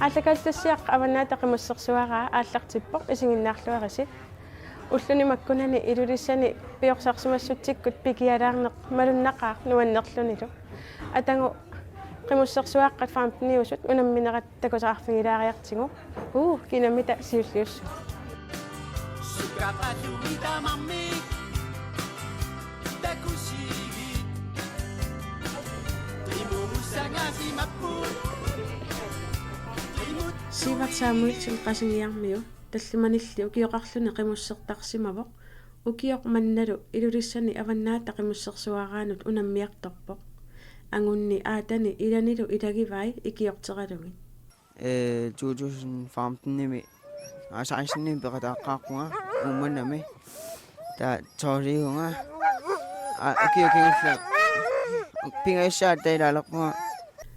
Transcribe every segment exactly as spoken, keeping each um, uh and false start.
Aallakaatitassiaq Avannaata Qimussersuaraa aallartippoq, isiginnaarluarisi. Ulluni makkunani Ilulissani piorsarsimassutsikkut pikialaarneq malunnaqaaq nuannerlunilu. Atagu qimussersuaqqat femteniusut unamminerat takusaqarfigilaariartigu. Uu, kinamita siulliussua. Sivert Samuelsen Qasigiarmiu tallimanilli ukioqarluni qimussertarsimavoq. Ukioq mannalu Ilulissani Avannaata Qimussersuaraanut unammiartorpoq. Angunni aatani ilanilu ilagivai ikiorteralugit. Ee, to tusind femtenimi, aa, sekstenimi peqataaqqaarpunga Uummannami. Taava tolviunga, aa, ukioq kingulleq. Pingajussaatta ilaalerpunga.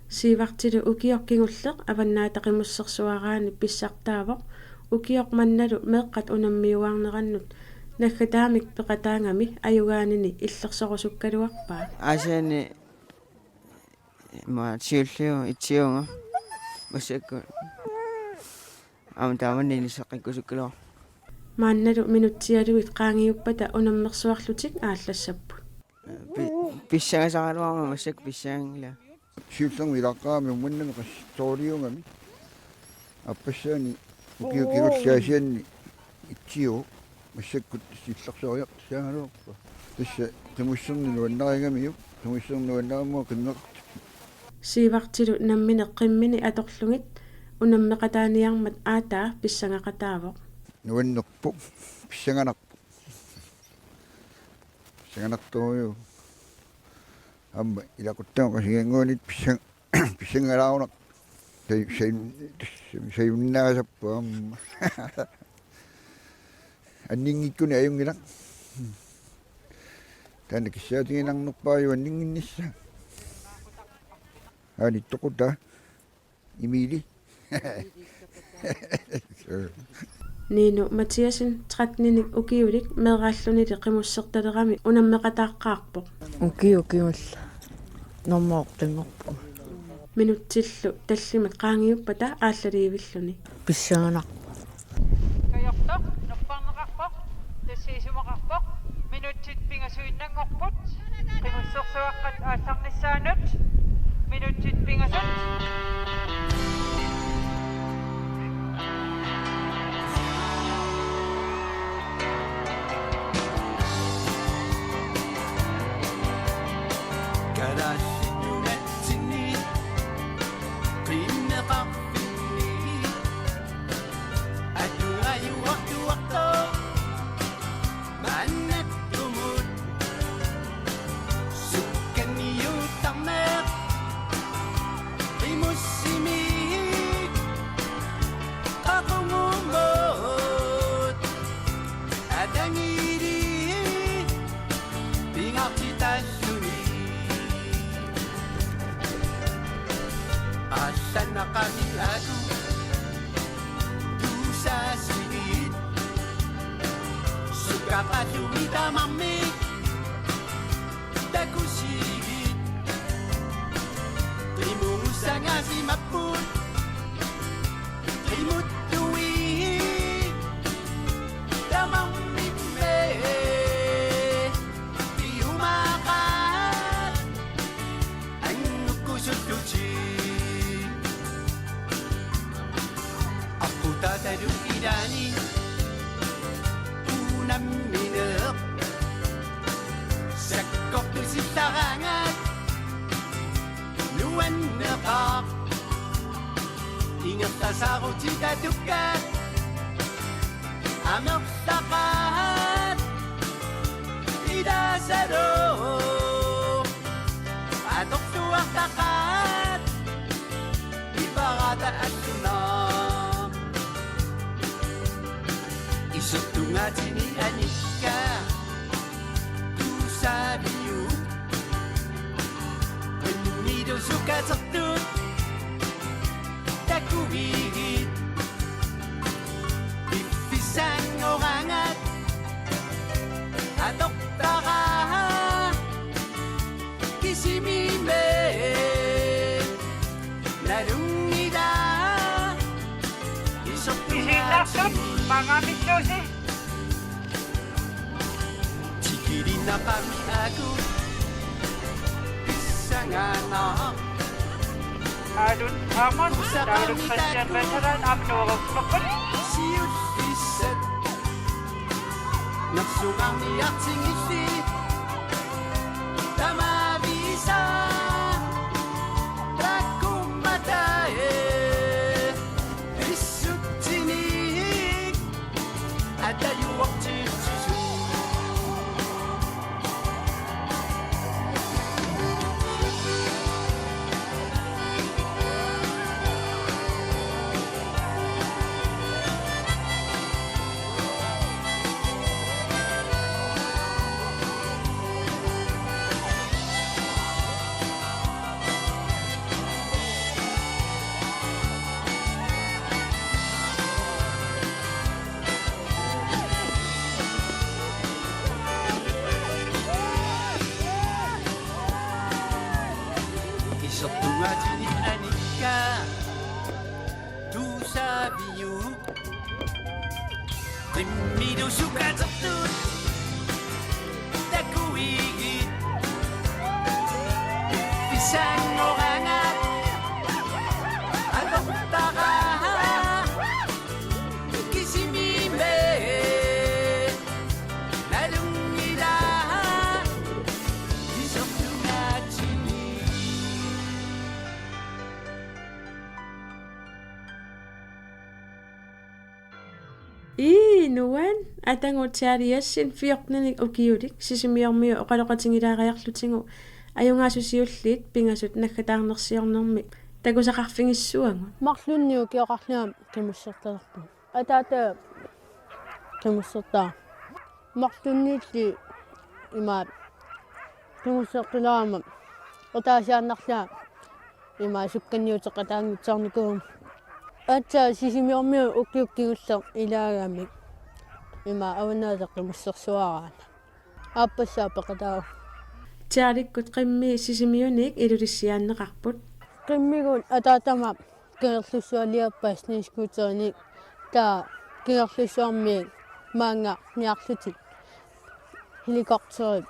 Sivertilu ukioq kingulleq Avannaata Qimussersuaraanni pissartaavoq. Ukioq mannalu meeqqat unammiuaarnerannut naggataamik peqataagami ajugaanini illersorusukkaluarpaa. Aasianni ima siulliu itsiunga massakkut. Aamma taamani inisseqqikkusukkaluarpoq. Maannalu minutsialuit qaangiuppata unammersuarlutik aallassapput. Pi-, pissangasaraluarama massakkut pissanganngilanga. Siullermik ilaaqqaarami Uummannami qassit tolviungami. Aappassaani ukioq kingulleq Aasianni itsiuvoq. Massakkut tassa illersoriartussaagaluarpaa. Tassa qimusserneq nuannarigamiuk, qimusserneq nuannarigamiuk qimmeqartut. Sivertilu nammineq qimmini atorlugit unammeqataaniarmat aataa pissangaqataavoq. Nuannerpoq, pissanganarpoq. Pissanganartorujuk. Aamma ilaquttagut Qasigiannguanit pissang-, pissanngalaarunarpoq. Saj-, saj-, sajunnaasarpoq aamma. Anninngikkunik ajunngilaq. Taanna kissaatiginarnerpaajuvoq anninnginnissaa. Aani toqutaa. Emili. Nino Mathiassen tretteninik ukiulik meeraallunili qimussertalerami unammeqataaqqaarpoq. Ukioq kingulleq normu otte-nngorpunga. Minutsillu tallimat qaangiuppata aallaliivilluni. Pissanganarpoq. Kajortoq, nupparneqarpoq, tassa isumaqarpoq, minutsit pingasuinnanngorput, qimussersuaqqat aallarnissaannut, minutsit pingasut. Kalaallit Nunatsinni qimmeqarfinni atugajuartuartoq maannakkumut sukkanniuttarneq qimussimik qaqugumut atagili pingaartitalluni. Aallarnaqaami atu tuusaasiit sukaqalumi tamarmik takusiit. Qimuussangasimapput qimuttui tamarmik me iumaqaat annukkusullutik. Aqqutaatalu ilaani unammineq sakkortusillaraangat nuanneqaaq. Ingerlasarutitatukkat amerlaqaat ilaasalu atorluartaqaat iparata allunaq. Isertugaatini anikka tuusaaviuk qimmilu sukatertut takuigit piffissanngoraangat atortara kisimi me nalunngilaa Artut maanngaanniillusi. Tikilinaqami aku pissanganaq. Alun aamma Taaluk Christian Wetterdahl aamma nuerupput. Siullissat. Nersugarniartigilli. Tamavisa. Takkummatae. Pissutsinik atajuartitsisoq. Isertugaatinik anikka tusaviuk. Qimmilu sukatertut takuigit. Pissanngoranga atortara kisimiimmik nalunngilaa isertugaatinik. Ii, nuan, atangu Charlie Jessen fjorteninik ukiulik, Sisimiormiut oqaloqatigilaariarlutigu, ajugaasut siulliit pingasut naggataarnersiornermi takusaqarfigissavagut. Marlunnik ukioqarlunga qimussertalerpunga. Ataata qimussertaa. Marlunniilli imaat qimussertulaarama ataasiaannarlunga imaat sukkaniuteqataanngitsoornikuugama. Aatsaat Sisimiormiut ukiut kingulliit ilaagamik imaat Avannaata Qimussersuaraana. Aappassaa peqataavoq. Charlikkut qimmii Sisimiuniit Ilulissiaanneqarput. Qimmigut ataatama Kangerlussualiorpai snescooterinik, taava Kangerlussuarmiit maanngarniarlutik helikopterip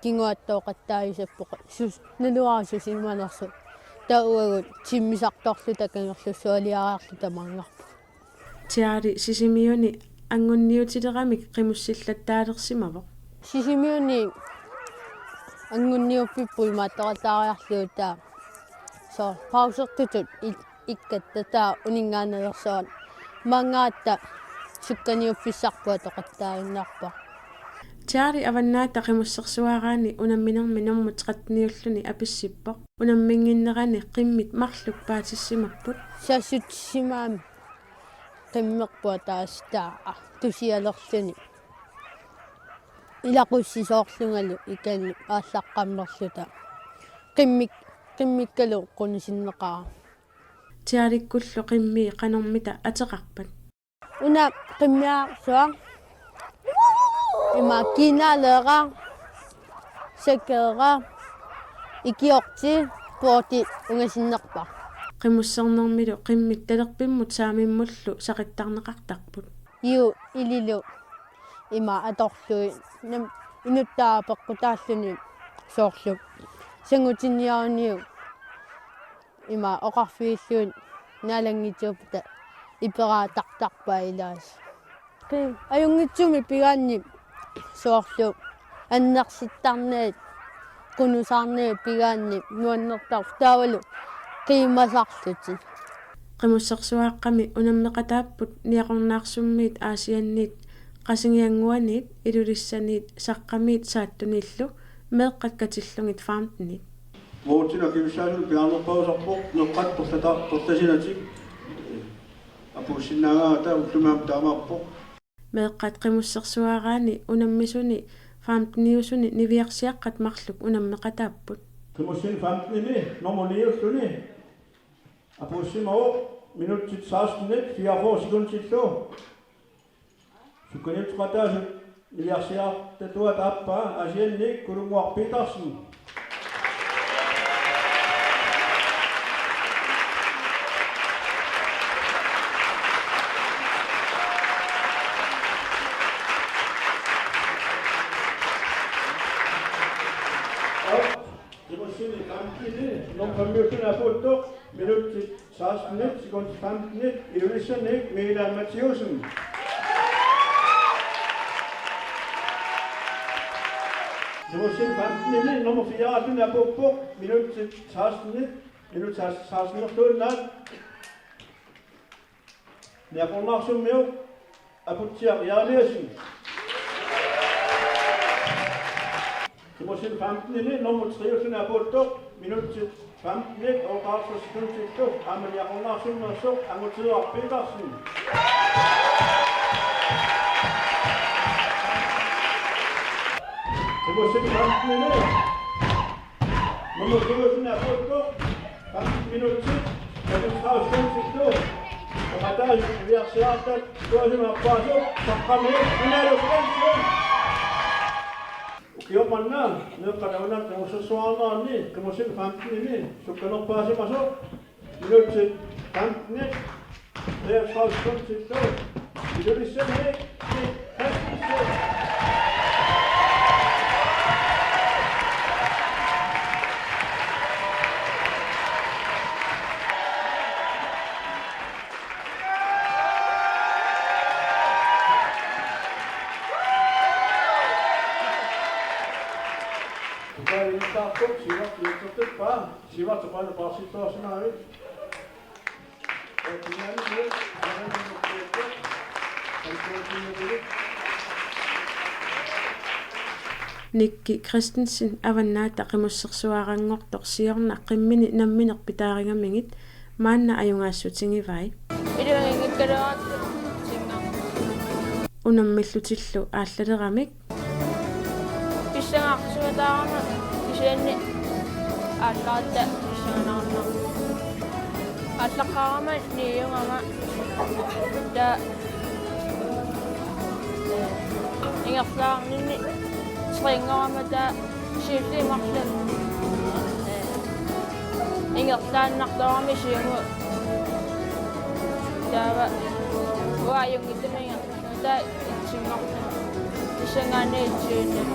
kinguaattooqattaajusappoq, sus-, naluara susimanersoq. Taava uagut timmisartorluta Kangerlussualiariarluta maanngarpugut. Charlie Sisimiuni anngunniutileramik qimussillattaalersimavoq. Sisimiuni anngunniuppippoq imaattoqattaariarlugu, taava soorlu pausertutut ik-, ikkatta taava uninngaannaveersoq, maanngaratta sukkaniuffissarput atoqattaaginnarpoq. Charlie Avannaata Qimussersuaraani unamminermi nummer tretteniulluni apissippoq. Unamminnginnerani qimmit marluk paatissimapput. Saassutissimagami qimmerput ataasiarluni tusialerluni. Ilaqussisoorlungalu ikanni aallaqqammerluta. Qimmik-, qimmikkalu qunusinneqarami. Charlikkullu qimmii qanormita ateqarpat? Una qimmiarsuaq. Ima kiinaaleeraq, sakeeraq, ikiorti, poorti ungasinnerpaq. Qimussernermilu qimmit talerpimmut saamimmullu saqittarneqartarput. Juu, ililu ima atorlugit nam-, inuttaaq peqqutaalluni soorlu sangutiniaruniuk. Ima oqarfigillugit naalanngitsippata iperaattartarpai ilaasa. Qi-, ajunngitsumik pigaanni soorlu annersittarnerit, qunusaarnerit pigaanni nuannertarput taavalu qiimasarlutik. Qimussersuaqqami unammeqataapput Niaqornaarsummiit Aasianniit, Qasigiannguaniit, Ilulissaniit, Saqqamiit Saattuniillu, meeqqat katillugit femtenit. Moortinap akivissaasunut pingaarnerpaasarpoq, meeqqat torlata-, torlasinatik, apuussinnaagaangata ullumi aamma taamaappoq. Meeqqat Qimussersuaraani unammisuni femteniusuni niviarsiaqqat marluk unammeqataapput. Qimussinni femtenimi nummer niulluni apuussimavoq minutsit sekstenit fireogfyrre sekundillu. Sukkaniuteqataasut niviarsiartatuata aappaa Aasianniit Kulunnguaq Petersen. Apuuttoq, minutsit seksten, sekundit femten, Ilulissani Milan Mathiussen. Nummer femten, nummer fire, apuuppoq, minutsit seksten, minutsit seksten, Niaqornaarsummiut Aputsiaq Jeremiassen. Nummer femten, nummer tre, apuuttoq, minutsit femten, otteoghalvtreds sekundillu, aamma Niaqornaarsummersoq Angutiaq Petersen. Nummer femten, nummer tusind er på. Femten minutter. Femogtredive sekundillu. Oqataasut niviarsiartat tuasimappaasoq saqqami Unalu Svendsen. Ukioq manna meeqqat avannaata qimussersuarnerani qimussinut femtenimi sukkanerpaasimasoq. Minutsit femten, treogtredive sekundillu. Ilulissani Nick Christensen. Ukaalittaartup siunertut isertippa. Siunertut qanoq paarsittaarsimavit? Nicky Christensen Avannaata Qimussersuaranngortoq siorna qimmini nammineq pitaaringamigit maanna ajugaassutigivai. Iluanngikkaluaratsigu singa. Unammillutillu aallaleramik. Pissangaarsuataarama kisianni aallaratta pissanganarama. Aallaqqaarama niugama ta ingerlaarninni trinngorama ta siulliit marluk ingerlaannartoorami siumut taava uanga ajunngitsumik ingerlaannaq ta itsinngorlunga pissangaanniit siulliit.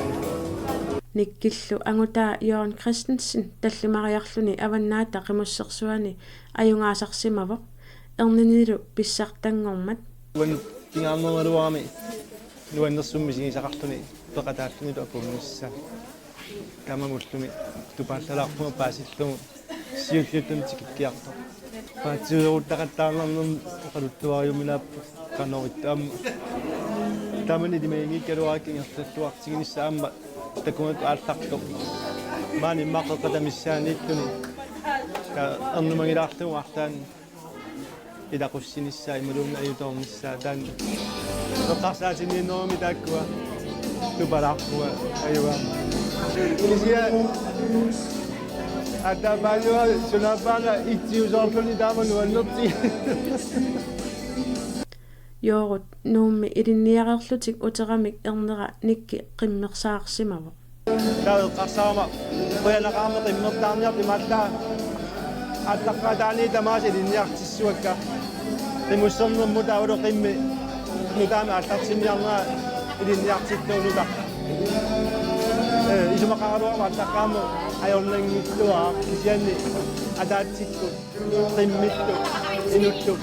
Nickillu angutaa Jørgen Christensen tallimariarluni Avannaata Qimussersuani ajugaasarsimavoq erninilu pissartanngormat. Uani pingaarnernaluarami nuannersumik misigisaqarluni peqataallunilu apuunnissaa. Taamaammat ullumi tupaallalaarpunga paasillugu siulliulluni tikikkiartoq. Paatsiveeruttaqattaarnermi oqaluttuariuminaapput qanoq ittuamma. Taamani ilimaginngikkaluarakku ingerlalluartiginissaa aamma takugakku aallartoq. Maani immaqa qeqqata missaaniilluni. Ka ernumagilaarlugu arlaanni ilaqussinissaa imaluunniit ajutoornissaa taanna. Eqqarsaatinniinnerumi taakkua tupalaarpunga ajugaama. Kisianni aatsaat paasivaat sunaaffa-una itsiusoorluni taama nuannertigisoq. Joorut Nuummi ilinniareerlutik uteramik ernera Nicky qimmersaarsimavoq. Taava eqqarsarama qujanaqaarmat qimmertaarniartoq imaallaat aallaqqaataani tamaasa ilinniartissavakka. Qimussernermut taavalu qimmeq nutaamik aallartinniarnera ilinniartittuunuta. Ee, isumaqaraluarama aallaqqaammut ajornanngilluaraq kisianni ataatsikkut. Qimmillu, inullu,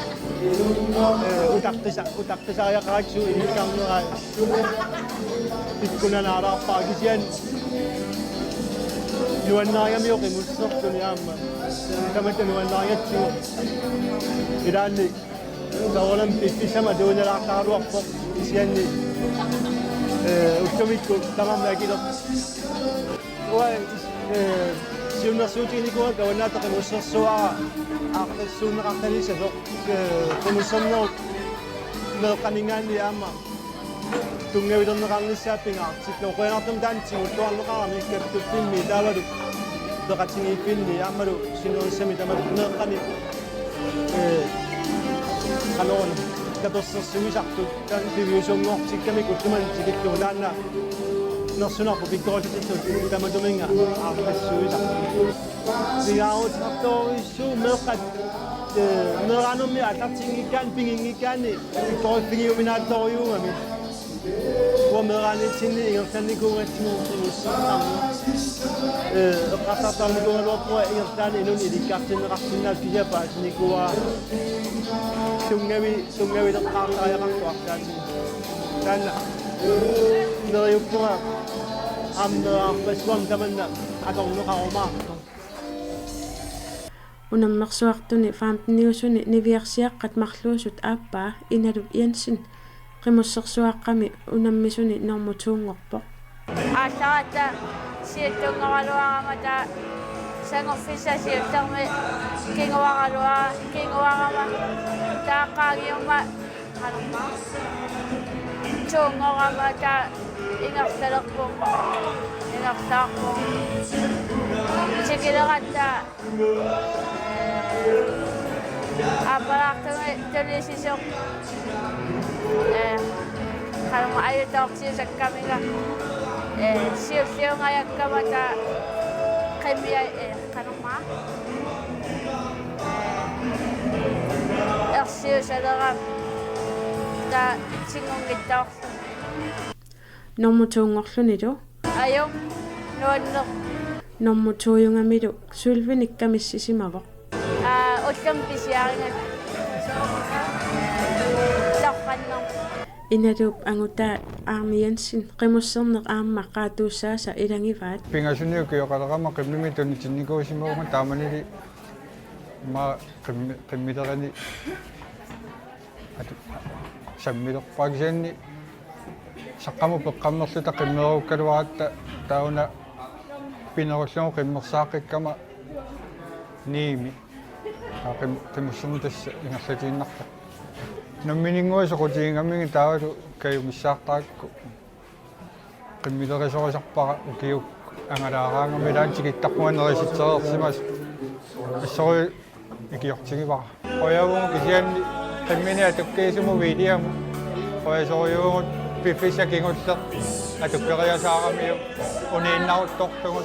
eh, utaqqisa-, utaqqisariaqarakkit suut ilikkarnerai. Pikkunanaalaarpara kisianni nuannaarigamiuk qimusserluni aamma. Tamatta nuannaarigatsigu. Ilaanni soorunami piffissami atuinalaartaraluarpoq kisianni, eh, ullumikkut tamarmik akilerpoq. Uanga, eh, siunnersuutiginikuuara Avannaata Qimussersuaq aaqqissuunneqartalissasoq, eh, qimussernerup meeqqaninngaanniit aamma tunngavilerneqarnissaa pingaartillugu. Qujanartumik taanna tigulluarneqarami kattuffimmi taavalu peqatigiiffinni aammalu sinerissami tamatta meeqqani, eh, qanoruna tapersersuisartut taanna piviusunngortikkamikku ullumimut tikillugu taanna nersunarput pikkorissatillugu tamatuminnga aaqqissuisartut. Pingaaruteqartorujussuuvoq meeqqat, eh, meeraanermi aallartinngikkaanni, piginngikkaanni pikkoriffigiuminaattorujuugami. Uanga meeraaniitsinni ingerlannikuugatsigu qimussertarneq. Ee, eqqarsartarnikuugaluarpunga ingerlaannaq inunnut ilikkartinneqarsinnaasut, kisianni paasinikuuara tunngavi-, tunngavileqqaartariaqartoq arlaatigut. Taanna neriuppunga aamma meerarpassuarnik tamanna atorneqarumaartoq. Unammersuartuni femteniusuni niviarsiaqqat marluusut aappaa Inalup Jensen Qimussersuaqqami unammisuni normu to-nngorpoq. Aallaqqaammut siulliunngoraluarama taava sanguffissap siullermi kinguaraluara, kinguarama taava qaangiummat qanormaa to-nngorama taava ingerlalerpunga, ingerlaarpunga. Tikileratta, ee, aappalaartumik tunisisoq, ee, qanormaa ajutoortiusakkaminga, ee, siulliungajakkama taava qimmia-, ee, qanormaa, ee, ersiusalerama taava tingunngitsoorlunga. Normu to-nngorlunilu. Ajunngilaq, nuanneq. Normu to-jungamilu sølvinik kamissisimavoq. Aa, ullumi pisiarigakkit. Torrannermik. Inaluup angutaa Arne Jensen qimusserneq aamma qaatuussaasa ilagivaat. Pingasuni ukioqalerama qimmimik tunitinnikuusimavunga, taamanili immaqa qimmi-, qimmilerineq atu-, sammilerpara, kisianni saqqummerluta qimmereerukkaluaratta taava una pinerullugu qimmersaaqqikkamma niimi. Aa, qim-, qimusserneq tassa ingerlatiinnarpoq. Nammininnguaq soqutigigammiga taavalu kajumissaartarakku qimmilerisorisarpara ukiukkut angalaaraangama, ilaanni tikittarpunga nerisitsereersimasoq. Assorujuk ikiortigivara. Qujavugut kisianni qimminik atukkiisumut Williamut. Qujasorujuuvugut piffissaq kingulleq atukkeriasaaramiuk uniinnaruttorlugu.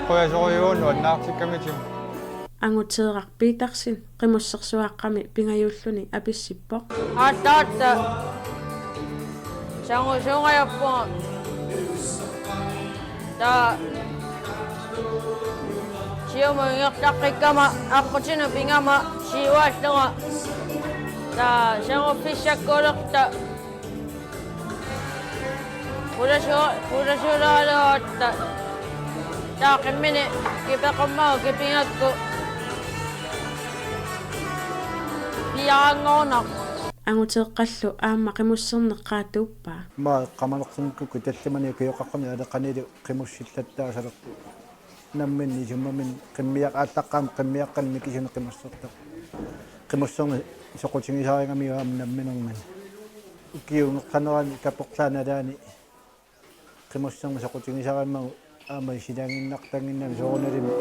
Qujasorujuuvugut nuannaartikkamitigut. Anguteeraq Petersen Qimussersuaqqami pingajuulluni apissippoq. Aallaqqaammut sangusuungajappunga. Taava siumut ingerlaqqikkama aqqutinik pigama siuaallunga. Taava sanguffissakkuulerutta Pulasu-, pulasuulaaratta. Taava qimminik kipeqqummagukku kipigakku piaranngornaq. Anguteeqqallu aamma qimusserneq qaatuuppaa. Immaqa eqqaamanersunngikkukkit tallimanik ukioqarnermi aleqanilu qimussillattaasalerput. Nammineq isummaminnik qimmiaq-, aallaqqaammut qimmiaqqanik mikisunik qimussertarput. Qimusserneq soqutigisarigamiuk aamma namminermini. Ukiup ingerlanerani kaporlaani nalaani qimusserneq soqutigisarimmagu aamma isilaannginnartannginnami soorunalimi.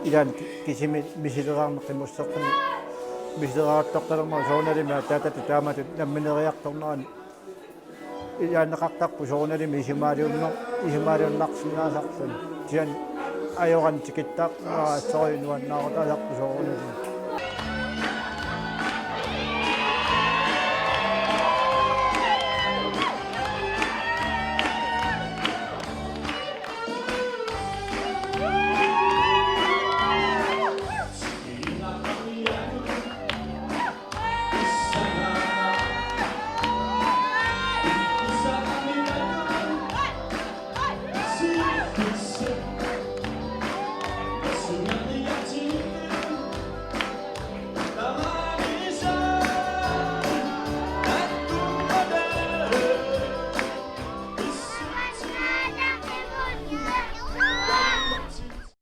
Ilaanni ki-, kisimi misileraarneq qimusserneq misileraaruttortalermagu soorunalimi aatsaatata taamatut nammineriartornerani ilaanneqartarpoq soorunalimi isumaalunnar-, isumaalunnarsinnaasarluni. Kisianni ajorami tikittarnera assorujuk nuannaarutaasarpoq soorunalimi.